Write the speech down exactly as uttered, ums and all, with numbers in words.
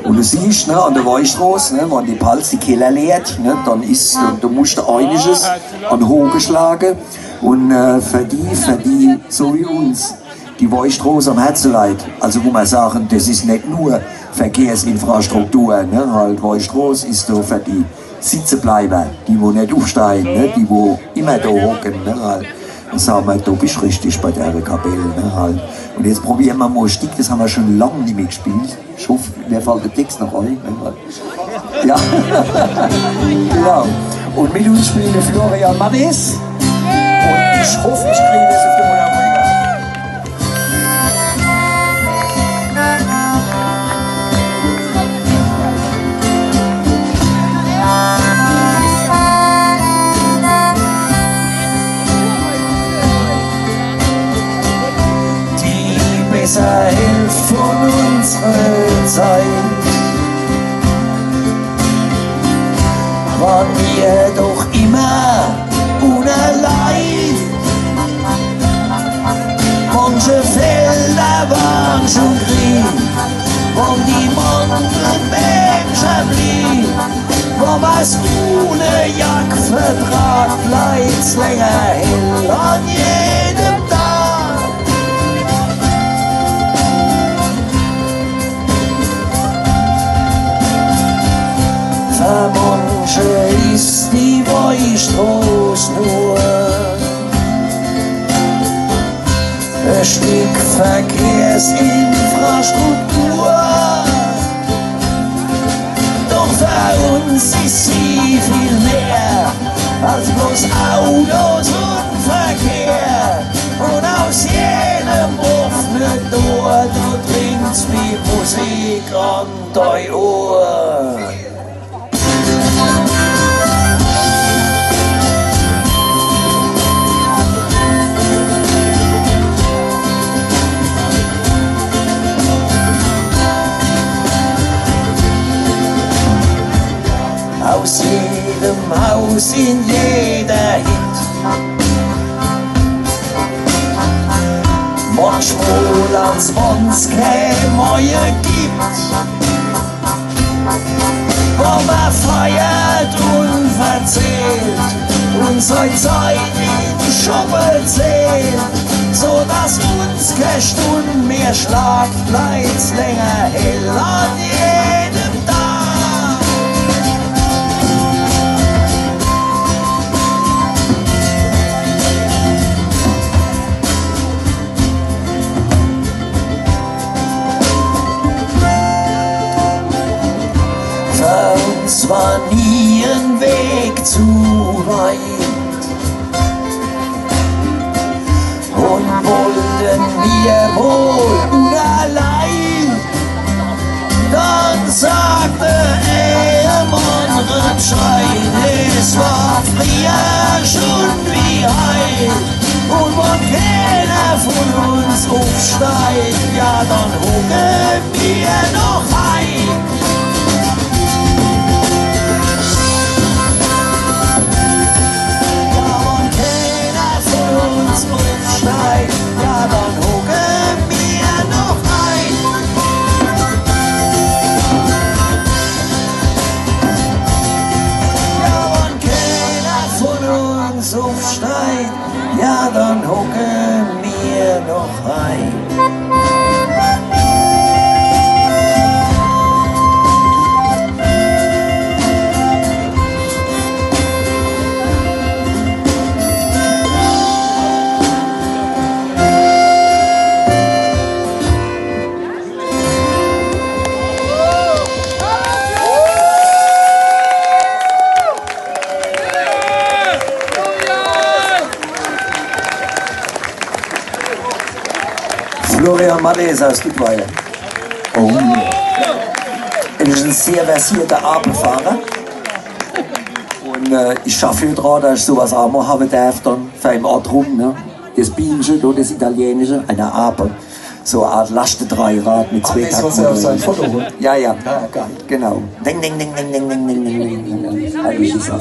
Un du siehscht, ne, an de Woischtros, ne, wann die Palz die Keller leert, ne, dann is, dann, do muscht du einiges an Hoge schlage. Un äh, fer die, fer die, so wie uns, die Woischtros am Herze leit, also wo mer sage, des is net nur Verkehrsinfrastruktur, ne, halt Woischtros is so fer die Sitzebleiber, die wo net ufsteigen, ne, die wo immer do hocke, ne, halt. Des sage mer, do bisch richtig bei de Kapell, ne, halt. Un jetzt probiere mer mol e Stick, des hän mer schun lang nimmi gspielt. Ich hoff, mir fallt de Text noch ei. Ja. Genau. Un mit uns spielt de Florian Mattis. Un ich hoff, ich krie des uf de Mundharmonika. Die besser Hälft vun unsrer Zeit ware mer doch immer unnerlei. Manche Felder ware schun grien, wann die Mandelbääm schun bliehn, ware mer's ohne Jack vertragt, leit's länger hell an jedem Dag. Fer manche is die Woischtros nur e Stick Verkehrsinfrastruktur. Doch fer uns is se viel mehr als bloß Autos un Verkehr. Un aus jedem offene Tor, do dringt's wie Musik an dei Ohr. Aus jedem Haus, in jeder Hütt, manchmol als wann's kä Morje gibt, ware mer feiert un verzählt un sei Zeit im Schoppe zählt, so dass uns kä Stund mehr schlagt, leit's länger hell an jedem Dag. Fer uns war nie en Weg zu weit. Un wollten mir mol unnerlei, dann sagt de Ehemann Bescheid. Es war frieher schun wie heit. Un wann kääner vun uns ufsteigt, ja, dann hocke mir noch hei. Ja, wann kääner vun uns ufsteigt, ja, dann hocke mir noch hei. Ja, wann kääner vun uns ufsteigt, ja, dann hocke mir noch hei. Florian Mattis aus Dithweiler. Oh. Er is en sehr versierter Apefahrer. Un äh, ich schaff jo dran, dass ich so was aa mol hawwe derf, dann fer im Ort rum, ne? Des Bienche, do, des italienische, e Ape. So e Art Laschtetreirad mit zwee Takten. Des, was er uf seim Foto hot. Ja, ja. Ah, geil. Genau. Ding, ding, ding. Herrliche Sach.